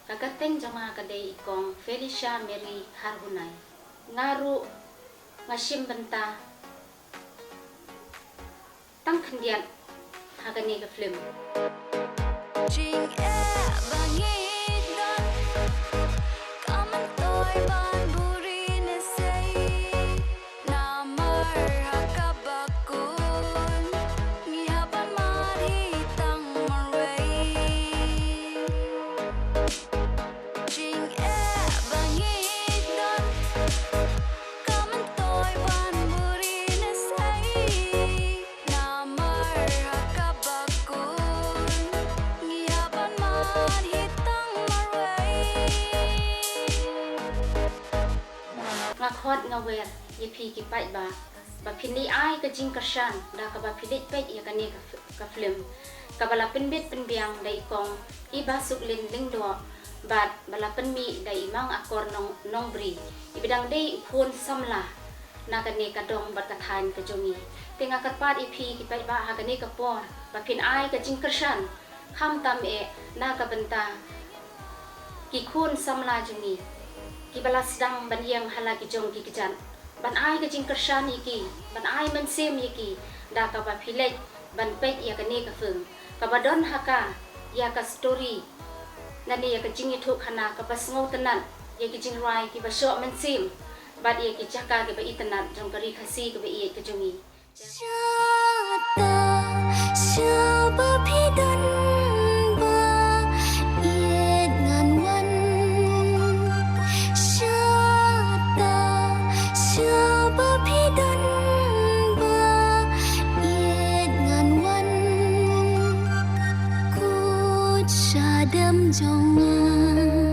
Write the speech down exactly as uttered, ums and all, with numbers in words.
Ka kyrteng jong nga ka dei i kong Felicia Mary Harhunai. Nga ruh nga shim bynta tang khyndiat ha kane ka film. Jingeh ba ngi don, ka myntoi ban buhrieh ne sei. Namar ha kaba kut ngi hap ban mad hi tang marwei. Jingeh ba ngi don, ka myntoi ban buhrieh ne sei. Namar ha kaba kut ngi hap ban mad hi tang marwei. Nga khot nga wer ïa phi ki paidbah ba phin ïai ai ka jingkyrshan da kaba phi leit peit ïa kane ka, ka film kaba la pynbit pynbiang da i kong Ibasuklin Lyngdoh bad ba la pynmih da i Mang Akor Nong, Nongbri, iba dang dei i khun samla na kane ka dong bad ka thaiñ ka jong ngi. Te nga kyrpad ïa phi ki paidbah ha kane ka por ba phin ai ka jingkyrshan khamtam eh na ka bynta ki khun samla jong ngi kiba la sdang ban ïeng ha la ki jong ki kjat, ban ai ka jingkyrshan ïa ki, ban ai mynsiem ïa ki da kaba phi leit ban peit ïa kane ka film kaba don ha ka ïa ka story lane ïa ka jingïathuhkhana kaba sngewtynnat ïa ki jingrwai kiba shoh mynsiem bad ïa ki jaka kiba itynnat jong ka ri Khasi kaba ïeit ka jong ngi. Shata, shaba phi don ba ïeit ngan wan. Shata, shaba phi don ba ïeit ngan wan. Kut shadem jong nga.